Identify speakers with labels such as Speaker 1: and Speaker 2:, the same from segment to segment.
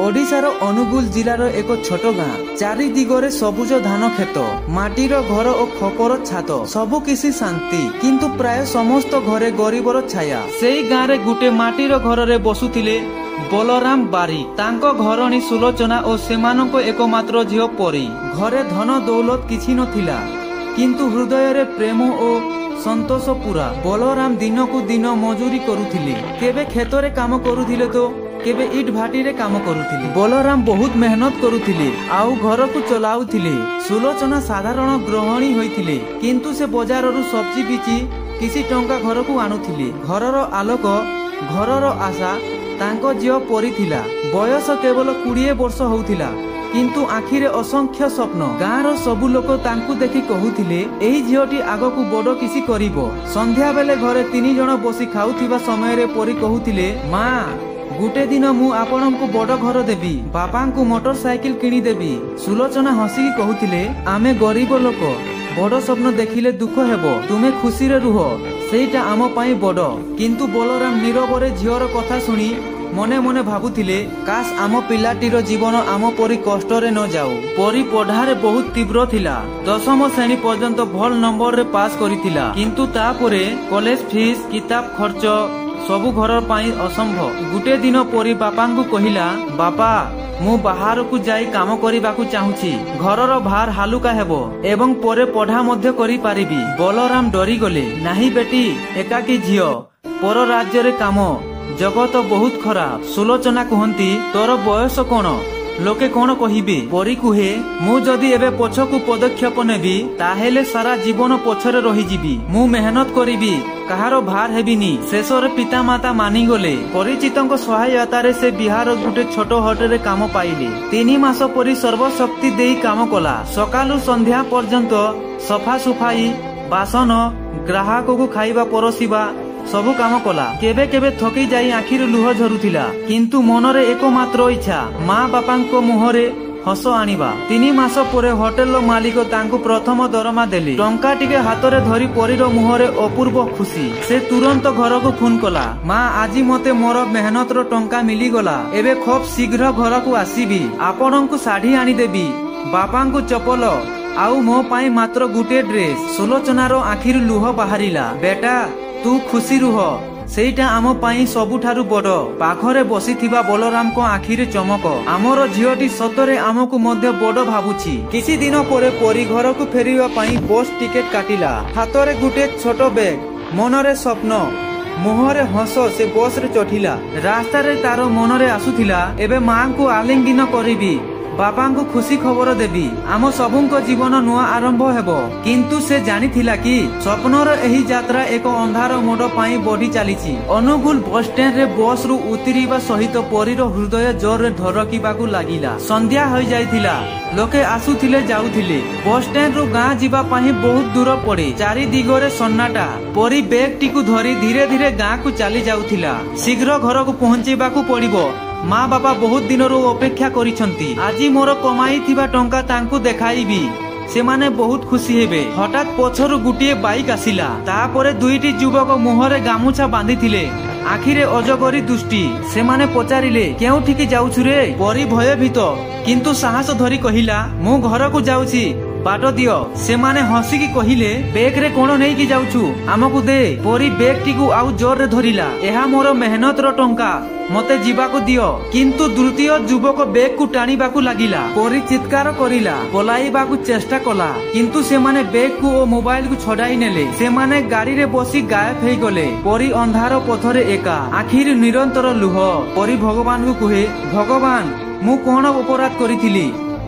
Speaker 1: ଓଡ଼ିଶାର ଅନୁଗୁଳ ଜିଲ୍ଲାର ଏକ ଛୋଟ ଗାଁ। ଚାରି ଦିଗରେ ସବୁଜ ଧାନ କ୍ଷେତ, ମାଟିର ଘର ଓ ଖପର ଛାତ, ସବୁ କିଛି ଶାନ୍ତି। କିନ୍ତୁ ପ୍ରାୟ ସମସ୍ତ ଘରେ ଗରିବର ଛାୟା। ସେଇ ଗାଁରେ ଗୋଟେ ମାଟିର ଘରରେ ବସୁଥିଲେ ବଲରାମ ବାରିକ, ତାଙ୍କ ଘରଣୀ ସୁଲୋଚନା ଓ ସେମାନଙ୍କ ଏକମାତ୍ର ଝିଅ ପରୀ। ଘରେ ଧନ ଦୌଲତ କିଛି ନଥିଲା, କିନ୍ତୁ ହୃଦୟରେ ପ୍ରେମ ଓ ସନ୍ତୋଷ ପୁରା। ବଲରାମ ଦିନକୁ ଦିନ ମଜୁରୀ କରୁଥିଲେ। କେବେ କ୍ଷେତରେ କାମ କରୁଥିଲେ ତ କେବେ ଇଟ ଭାଟିରେ କାମ କରୁଥିଲେ। ବଲରାମ ବହୁତ ମେହନତ କରୁଥିଲେ ଆଉ ଘରକୁ ଚଲାଉଥିଲେ। ସୁଲୋଚନା ସାଧାରଣ ଗୃହିଣୀ ହୋଇଥିଲେ, କିନ୍ତୁ ସେ ବଜାରରୁ ସବଜି ବିଚି କିଛି ଟଙ୍କା ଘରକୁ ଆଣୁଥିଲେ। ଘରର ଆଲୋକ, ଘରର ଆଶା ତାଙ୍କ ଝିଅ ପରୀ ଥିଲା। ବୟସ କେବଳ 20 ବର୍ଷ ହଉଥିଲା, କିନ୍ତୁ ଆଖିରେ ଅସଂଖ୍ୟ ସ୍ୱପ୍ନ। ଗାଁର ସବୁ ଲୋକ ତାଙ୍କୁ ଦେଖି କହୁଥିଲେ, ଏହି ଝିଅଟି ଆଗକୁ ବଡ କିଛି କରିବ। ସନ୍ଧ୍ୟା ବେଳେ ଘରେ 3 ଜଣ ବସି ଖାଉଥିବା ସମୟରେ ପରୀ କହୁଥିଲେ, ମା, ଗୋଟେ ଦିନ ମୁଁ ଆପଣଙ୍କୁ ବଡ ଘର ଦେବି, ବାପାଙ୍କୁ ମୋଟର ସାଇକେଲ କିଣିଦେବି। ସୁଲୋଚନା ହସିକି କହୁଥିଲେ, ଆମେ ଗରିବ ଲୋକ, ବଡ ସ୍ୱପ୍ନ ଦେଖିଲେ ଦୁଃଖ ହେବ। ତୁମେ ଖୁସିରେ ରୁହ, ସେଇଟା ଆମ ପାଇଁ ବଡ। କିନ୍ତୁ ବଲରାମ ନୀରବରେ ଝିଅର କଥା ଶୁଣି ମନେ ମନେ ଭାବୁଥିଲେ, କାଶ ଆମ ପିଲାଟିର ଜୀବନ ଆମ ପରି କଷ୍ଟରେ ନ ଯାଉ। ପରୀ ପଢାରେ ବହୁତ ତୀବ୍ର ଥିଲା। 10ମ ଶ୍ରେଣୀ ପର୍ଯ୍ୟନ୍ତ ଭଲ ନମ୍ବରରେ ପାସ୍ କରିଥିଲା। କିନ୍ତୁ ତାପରେ କଲେଜ ଫିସ୍, କିତାବ ଖର୍ଚ୍ଚ ସବୁ ଘର ପାଇଁ ଅସମ୍ଭବ। ଗୋଟେ ଦିନ ପରୀ ବାପାଙ୍କୁ କହିଲା, ବାପା, ମୁଁ ବାହାରକୁ ଯାଇ କାମ କରିବାକୁ ଚାହୁଁଛି। ଘରର ଭାର ହାଲୁକା ହେବ ଏବଂ ପରେ ପଢା ମଧ୍ୟ କରିପାରିବି। ବଲରାମ ଡରିଗଲେ। ନାହିଁ ବେଟି, ଏକାକୀ ଝିଅ, ପର ରାଜ୍ୟରେ କାମ, ଜଗତ ବହୁତ ଖରାପ। ସୁଲୋଚନା କୁହନ୍ତି, ତୋର ବୟସ କଣ, ଲୋକେ କଣ କହିବେ? ପରୀ କୁହେ, ମୁଁ ଯଦି ଏବେ ପଛକୁ ପଦକ୍ଷେପ ନେବି, ତାହେଲେ ସାରା ଜୀବନ ପଛରେ ରହିଯିବି। ମୁଁ ମେହନତ କରିବି, କାହାର ଭାର ହେବିନି। ଶେଷରେ ପିତାମାତା ମାନିଗଲେ। ପରିଚିତଙ୍କ ସହାୟତାରେ ସେ ବିହାର ଗୋଟେ ଛୋଟ ହୋଟେଲରେ କାମ ପାଇଲେ। 3 ମାସ ପରି ସର୍ବଶକ୍ତି ଦେଇ କାମ କଲା। ସକାଳୁ ସନ୍ଧ୍ୟା ପର୍ଯ୍ୟନ୍ତ ସଫା ସୁଫାଇ, ବାସନ, ଗ୍ରାହକକୁ ଖାଇବା ପରସିବା, ସବୁ କାମ କଲା। କେବେ କେବେ ଥକି ଯାଇ ଆଖିରୁ ଲୁହ ଝରୁଥିଲା, କିନ୍ତୁ ମନରେ ଏକମାତ୍ର ଇଚ୍ଛା, ମା ବାପାଙ୍କ ମୁହଁରେ ହସ ଆଣିବା। 3 ମାସ ପରେ ହୋଟେଲର ମାଲିକ ତାଙ୍କୁ ପ୍ରଥମ ଦରମା ଦେଲେ। ଟଙ୍କା ଟିକେ ହାତରେ ଧରି ପରୀର ମୁହଁରେ ଅପୂର୍ବ ଖୁସି। ସେ ତୁରନ୍ତ ଘରକୁ ଫୋନ କଲା, ମା, ଆଜି ମତେ ମୋର ମେହନତର ଟଙ୍କା ମିଳିଗଲା। ଏବେ ଖୁବ୍ ଶୀଘ୍ର ଘରକୁ ଆସିବି। ଆପଣଙ୍କୁ ଶାଢୀ ଆଣିଦେବି, ବାପାଙ୍କୁ ଚପଲ, ଆଉ ମୋ ପାଇଁ ମାତ୍ର ଗୋଟିଏ ଡ୍ରେସ୍। ସୁଲୋଚନାର ଆଖିରୁ ଲୁହ ବାହାରିଲା। ବେଟା, ତୁ ଖୁସି ରୁହ, ସେଇଟା ଆମ ପାଇଁ ସବୁଠାରୁ ବଡ। ପାଖରେ ବସିଥିବା ବଲରାମଙ୍କ ଆଖିରେ ଚମକ। ଆମର ଝିଅଟି ସତରେ ଆମକୁ ମଧ୍ୟ ବଡ ଭାବୁଛି। କିଛି ଦିନ ପରେ ପରୀ ଘରକୁ ଫେରିବା ପାଇଁ ବସ୍ ଟିକେଟ କାଟିଲା। ହାତରେ ଗୋଟେ ଛୋଟ ବ୍ୟାଗ, ମନରେ ସ୍ୱପ୍ନ, ମୁହଁରେ ହସ। ସେ ବସରେ ଚଢିଲା। ରାସ୍ତାରେ ତାର ମନରେ ଆସୁଥିଲା, ଏବେ ମାଙ୍କୁ ଆଲିଙ୍ଗନ କରିବି, ବାପାଙ୍କୁ ଖୁସି ଖବର ଦେବି, ଆମ ସବୁଙ୍କ ଜୀବନ ନୂଆ ଆରମ୍ଭ ହେବ। କିନ୍ତୁ ସେ ଜାଣିଥିଲା କି ସ୍ୱପ୍ନର ଏହି ଯାତ୍ରା ଏକ ଅନ୍ଧାର ମୋଡ ପାଇଁ ବଢି ଚାଲିଛି। ଅନୁଗୁଳ ବସଷ୍ଟାଣ୍ଡରେ ବସରୁ ଉତରିବା ସହିତ ପରୀର ହୃଦୟ ଜୋରରେ ଧଡ଼କିବାକୁ ଲାଗିଲା। ସନ୍ଧ୍ୟା ହୋଇଯାଇଥିଲା। ଲୋକେ ଆସୁଥିଲେ, ଯାଉଥିଲେ। ବସଷ୍ଟାଣ୍ଡରୁ ଗାଁ ଯିବା ପାଇଁ ବହୁତ ଦୂର ପଡେ। ଚାରି ଦିଗରେ ସନ୍ନାଟା। ପରୀ ବ୍ୟାଗଟିକୁ ଧରି ଧୀରେ ଧୀରେ ଗାଁକୁ ଚାଲି ଯାଉଥିଲା। ଶୀଘ୍ର ଘରକୁ ପହଞ୍ଚିବାକୁ ପଡିବ। ମା ବାପା ବହୁତ ଦିନରୁ ଅପେକ୍ଷା କରିଛନ୍ତି। ଆଜି ମୋର କମାଇଥିବା ଟଙ୍କା ତାଙ୍କୁ ଦେଖାଇବି, ସେମାନେ ବହୁତ ଖୁସି ହେବେ। ହଠାତ୍ ପଛରୁ ଗୋଟିଏ ବାଇକ୍ ଆସିଲା। ତାପରେ ଦୁଇଟି ଯୁବକ ମୁହଁରେ ଗାମୁଛା ବାନ୍ଧିଥିଲେ, ଆଖିରେ ଅଜଗରି ଦୃଷ୍ଟି। ସେମାନେ ପଚାରିଲେ, କେଉଁଠିକି ଯାଉଛୁ ରେ? ପରୀ ଭୟଭୀତ କିନ୍ତୁ ସାହସ ଧରି କହିଲା, ମୁଁ ଘରକୁ ଯାଉଛି, ବାଟ ଦିଅ। ସେମାନେ ହସିକି କହିଲେ, ବେଗରେ କଣ ନେଇକି ଯାଉଛୁ, ଆମକୁ ଦେ। ପରୀ ବେଗଟିକୁ ଆଉ ଜୋରରେ ଧରିଲା। ଏହା ମୋର ମେହନତର ଟଙ୍କା, ମତେ ଯିବାକୁ ଦିଅ। କିନ୍ତୁ ଦ୍ୱିତୀୟ ଯୁବକ ବେଗକୁ ଟାଣିବାକୁ ଲାଗିଲା। ପରୀ ଚିତ୍କାର କରିଲା, ପଲାଇବାକୁ ଚେଷ୍ଟା କଲା, କିନ୍ତୁ ସେମାନେ ବେଗକୁ ଓ ମୋବାଇଲକୁ ଛଡାଇ ନେଲେ। ସେମାନେ ଗାଡିରେ ବସି ଗାୟବ ହେଇଗଲେ। ପରୀ ଅନ୍ଧାର ପଥରେ ଏକା, ଆଖିରୁ ନିରନ୍ତର ଲୁହ। ପରୀ ଭଗବାନଙ୍କୁ କୁହେ, ଭଗବାନ, ମୁଁ କଣ ଅପରାଧ କରିଥିଲି?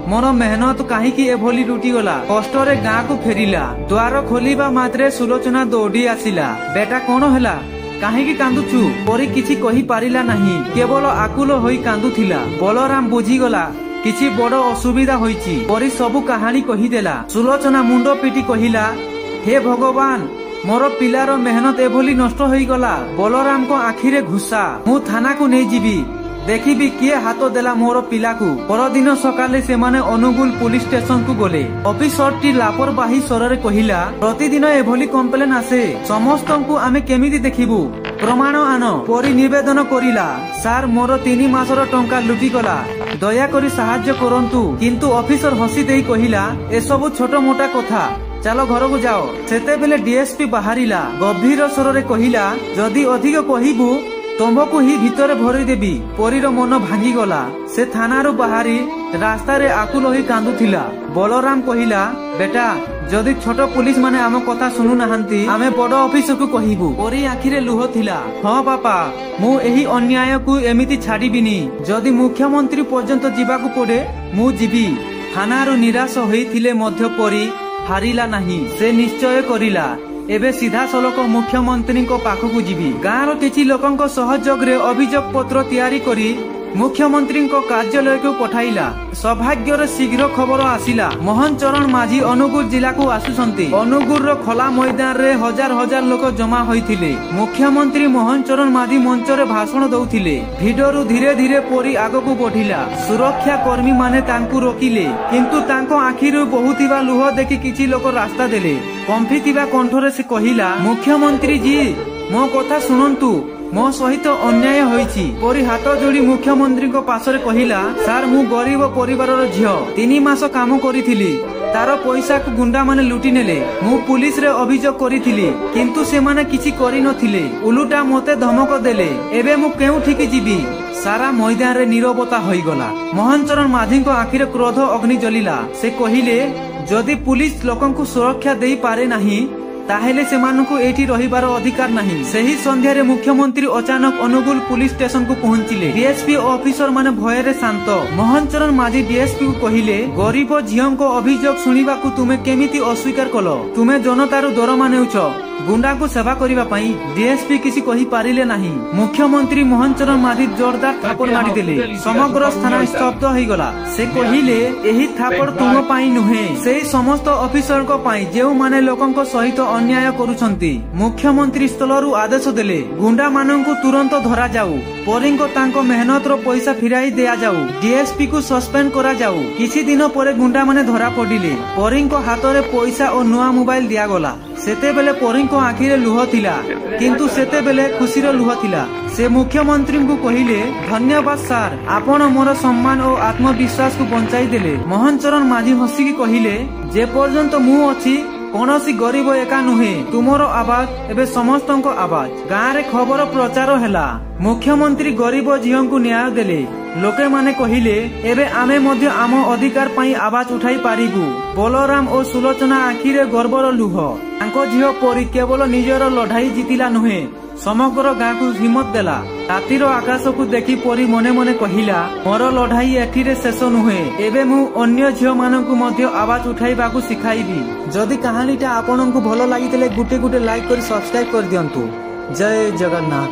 Speaker 1: ମୋର ମେହନତ କାହିଁକି ଏଭଳି ଲୁଟିଗଲା? କଷ୍ଟରେ ଗାଁକୁ ଫେରିଲା। ଦ୍ୱାର ଖୋଲିବା ମାତ୍ରେ ସୁଲୋଚନା ଦୌଡ଼ି ଆସିଲା। ବେଟା, କଣ ହେଲା? କାହିଁକି କାନ୍ଦୁଛୁ? ପରୀ କିଛି କହିପାରିଲା ନାହିଁ, କେବଳ ଆକୁଳ ହୋଇ କାନ୍ଦୁଥିଲା। ବଲରାମ ବୁଝିଗଲା କିଛି ବଡ ଅସୁବିଧା ହୋଇଛି। ପରୀ ସବୁ କାହାଣୀ କହିଦେଲା। ସୁଲୋଚନା ମୁଣ୍ଡ ପିଟି କହିଲା, ହେ ଭଗବାନ, ମୋର ପିଲାର ମେହନତ ଏଭଳି ନଷ୍ଟ ହୋଇଗଲା। ବଲରାମଙ୍କ ଆଖିରେ ଘୁଷା। ମୁଁ ଥାନାକୁ ନେଇଯିବି, ଦେଖିବି କିଏ ହାତ ଦେଲା ମୋର ପିଲାକୁ। ପରଦିନ ସକାଳେ ସେମାନେ ଅନୁଗୁଳ ପୋଲିସ ଷ୍ଟେସନକୁ ଗଲେ। ଅଫିସରଟି ଲାପରବାହୀ ସ୍ୱରରେ କହିଲା, ପ୍ରତିଦିନ ଏଭଳି କମ୍ପ୍ଲେନ ଆସେ, ସମସ୍ତଙ୍କୁ ଆମେ କେମିତି ଦେଖିବୁ? ପ୍ରମାଣ ଆଣ। ପରୀ ନିବେଦନ କରିଲା, ସାର୍, ମୋର 3 ମାସର ଟଙ୍କା ଲୁଟିଗଲା। ଦୟାକରି ସାହାଯ୍ୟ କରନ୍ତୁ। କିନ୍ତୁ ଅଫିସର ହସି ଦେଇ କହିଲା, ଏସବୁ ଛୋଟ ମୋଟା କଥା, ଚାଲ ଘରକୁ ଯାଅ। ସେତେବେଳେ ଡିଏସପି ବାହାରିଲା, ଗଭୀର ସ୍ୱରରେ କହିଲା, ଯଦି ଅଧିକ କହିବୁ ତମ୍ଭକୁ ହିଁ ଭିତରେ ଭରିଦେବି। ପରୀର ମନ ଭାଙ୍ଗିଗଲା। ସେ ଥାନାରୁ ବାହାରି ରାସ୍ତାରେ ଆକୁଳ ହୋଇ କାନ୍ଦୁଥିଲା। ବଳରାମ କହିଲା, ବେଟା, ଯଦି ଛୋଟ ପୁଲିସ ମାନେ ଆମ କଥା ଶୁଣୁନାହାନ୍ତି, ଆମେ ବଡ ଅଫିସରକୁ କହିବୁ। ପରୀ ଆଖିରେ ଲୁହ ଥିଲା। ହଁ ବାପା, ମୁଁ ଏହି ଅନ୍ୟାୟକୁ ଏମିତି ଛାଡିବିନି। ଯଦି ମୁଖ୍ୟମନ୍ତ୍ରୀ ପର୍ଯ୍ୟନ୍ତ ଯିବାକୁ ପଡେ, ମୁଁ ଯିବି। ଥାନାରୁ ନିରାଶ ହୋଇଥିଲେ ମଧ୍ୟ ପରୀ ହାରିଲା ନାହିଁ। ସେ ନିଶ୍ଚୟ କରିଲା, ଏବେ ସିଧାସଳଖ ମୁଖ୍ୟମନ୍ତ୍ରୀଙ୍କ ପାଖକୁ ଯିବି। ଗାଁର କିଛି ଲୋକଙ୍କ ସହଯୋଗରେ ଅଭିଯୋଗ ପତ୍ର ତିଆରି କରି ମୁଖ୍ୟମନ୍ତ୍ରୀଙ୍କ କାର୍ଯ୍ୟାଳୟକୁ ପଠାଇଲା। ସୌଭାଗ୍ୟରେ ଶୀଘ୍ର ଖବର ଆସିଲା, ମୋହନ ଚରଣ ମାଝୀ ଅନୁଗୁଳ ଜିଲ୍ଲାକୁ ଆସୁଛନ୍ତି। ଅନୁଗୁଳର ଖୋଲା ମଇଦାନରେ ହଜାର ହଜାର ଲୋକ ଜମା ହୋଇଥିଲେ। ମୁଖ୍ୟମନ୍ତ୍ରୀ ମୋହନ ଚରଣ ମାଝୀ ମଞ୍ଚରେ ଭାଷଣ ଦଉଥିଲେ। ଭିଡରୁ ଧୀରେ ଧୀରେ ପରୀ ଆଗକୁ ବଢିଲା। ସୁରକ୍ଷା କର୍ମୀମାନେ ତାଙ୍କୁ ରୋକିଲେ, କିନ୍ତୁ ତାଙ୍କ ଆଖିରୁ ବହୁଥିବା ଲୁହ ଦେଖି କିଛି ଲୋକ ରାସ୍ତା ଦେଲେ। କମ୍ପିଥିବା କଣ୍ଠରେ ସେ କହିଲା, ମୁଖ୍ୟମନ୍ତ୍ରୀ ଜୀ, ମୋ କଥା ଶୁଣନ୍ତୁ, ମୋ ସହିତ ଅନ୍ୟାୟ ହୋଇଛି। ପରୀ ହାତ ଯୋଡି ମୁଖ୍ୟମନ୍ତ୍ରୀଙ୍କ ପାଶରେ କହିଲା, ସାର୍, ମୁଁ ଗରିବ ପରିବାରର ଝିଅ। 3 ମାସ କାମ କରିଥିଲି, ତାର ପଇସାକୁ ଗୁଣ୍ଡାମାନେ ଲୁଟି ନେଲେ। ମୁଁ ପୁଲିସରେ ଅଭିଯୋଗ କରିଥିଲି, କିନ୍ତୁ ସେମାନେ କିଛି କରିନଥିଲେ, ଉଲୁଟା ମତେ ଧମକ ଦେଲେ। ଏବେ ମୁଁ କେଉଁଠିକି ଯିବି? ସାରା ମଇଦାନରେ ନିରବତା ହୋଇଗଲା। ମୋହନ ଚରଣ ମାଝୀଙ୍କ ଆଖିରେ କ୍ରୋଧ ଅଗ୍ନି ଜଳିଲା। ସେ କହିଲେ, ଯଦି ପୁଲିସ ଲୋକଙ୍କୁ ସୁରକ୍ଷା ଦେଇପାରେ ନାହିଁ, ତାହେଲେ ସେମାନଙ୍କୁ ଏଇଠି ରହିବାର ଅଧିକାର ନାହିଁ। ସେହି ସନ୍ଧ୍ୟାରେ ମୁଖ୍ୟମନ୍ତ୍ରୀ ଅଚାନକ ଅନୁଗୁଳ ପୁଲିସ ଷ୍ଟେସନକୁ ପହଞ୍ଚିଲେ। ଡିଏସପି ଓ ଅଫିସର ମାନେ ଭୟରେ ଶାନ୍ତ। ମୋହନ ଚରଣ ମାଝୀ ଡିଏସପି କୁ କହିଲେ, ଗରିବ ଝିଅଙ୍କ ଅଭିଯୋଗ ଶୁଣିବାକୁ ତୁମେ କେମିତି ଅସ୍ୱୀକାର କଲ? ତୁମେ ଜନତାରୁ ଦରମା ନେଉଛ ଗୁଣ୍ଡାଙ୍କୁ ସେବା କରିବା ପାଇଁ? ଡିଏସପି କିଛି କହିପାରିଲେ ନାହିଁ। ମୁଖ୍ୟମନ୍ତ୍ରୀ ମୋହନ ଚରଣ ମାଝୀ ଜୋରଦାର ଥାପଡ଼ ମାରିଦେଲେ। ସମଗ୍ର ସ୍ଥାନ ସ୍ତବ୍ଧ ହୋଇଗଲା। ସେ କହିଲେ, ଏହି ଥାପଡ଼ ତୁମ ପାଇଁ ନୁହେଁ, ସେଇ ସମସ୍ତ ଅଫିସରଙ୍କ ପାଇଁ ଯେଉଁମାନେ ଲୋକଙ୍କ ସହିତ ଅନ୍ୟାୟ କରୁଛନ୍ତି। ମୁଖ୍ୟମନ୍ତ୍ରୀ ସ୍ଥଳରୁ ଆଦେଶ ଦେଲେ, ଗୁଣ୍ଡାମାନଙ୍କୁ ତୁରନ୍ତ ଧରାଯାଉ, ପରୀଙ୍କ ତାଙ୍କ ମେହନତର ପଇସା ଫେରାଇ ଦିଆଯାଉ, ଡିଏସପି କୁ ସସ୍ପେଣ୍ଡ କରାଯାଉ। କିଛି ଦିନ ପରେ ଗୁଣ୍ଡାମାନେ ଧରା ପଡିଲେ। ପରୀଙ୍କ ହାତରେ ପଇସା ଓ ନୂଆ ମୋବାଇଲ ଦିଆଗଲା। ସେତେବେଳେ ପରୀଙ୍କ ଆଖିରେ ଲୁହ ଥିଲା, କିନ୍ତୁ ସେତେବେଳେ ଖୁସିର ଲୁହ ଥିଲା। ସେ ମୁଖ୍ୟମନ୍ତ୍ରୀଙ୍କୁ କହିଲେ, ଧନ୍ୟବାଦ ସାର୍, ଆପଣ ମୋର ସମ୍ମାନ ଓ ଆତ୍ମବିଶ୍ୱାସକୁ ବଞ୍ଚାଇ ଦେଲେ। ମୋହନ ଚରଣ ମାଝୀ ହସିକି କହିଲେ, ଯେ ପର୍ଯ୍ୟନ୍ତ ମୁଁ ଅଛି, କୌଣସି ଗରିବ ଏକା ନୁହେଁ। ତୁମର ଆବାଜ ଏବେ ସମସ୍ତଙ୍କ ଆବାଜ। ଗାଁରେ ଖବର ପ୍ରଚାର ହେଲା, ମୁଖ୍ୟମନ୍ତ୍ରୀ ଗରିବ ଝିଅଙ୍କୁ ନ୍ୟାୟ ଦେଲେ। ଲୋକମାନେ କହିଲେ, ଏବେ ଆମେ ମଧ୍ୟ ଆମ ଅଧିକାର ପାଇଁ ଆବାଜ ଉଠାଇ ପାରିବୁ। ବଳରାମ ଓ ସୁଲୋଚନା ଆଖିରେ ଗର୍ବର ଲୁହ। ତାଙ୍କ ଝିଅ ପରୀ କେବଳ ନିଜର ଲଢାଇ ଜିତିଲା ନୁହେଁ, ସମଗ୍ର ଗାଁକୁ ହିମ୍ମତ ଦେଲା। ରାତିର ଆକାଶକୁ ଦେଖି ପରୀ ମନେ ମନେ କହିଲା, ମୋର ଲଢାଇ ଏଠିରେ ଶେଷ ନୁହେଁ। ଏବେ ମୁଁ ଅନ୍ୟ ଝିଅମାନଙ୍କୁ ମଧ୍ୟ ଆବାଜ ଉଠାଇବାକୁ ଶିଖାଇବି। ଯଦି କାହାଣୀଟା ଆପଣଙ୍କୁ ଭଲ ଲାଗିଥିଲେ ଗୋଟେ ଗୋଟେ ଲାଇକ୍ କରି ସବସ୍କ୍ରାଇବ କରିଦିଅନ୍ତୁ। ଜୟ ଜଗନ୍ନାଥ।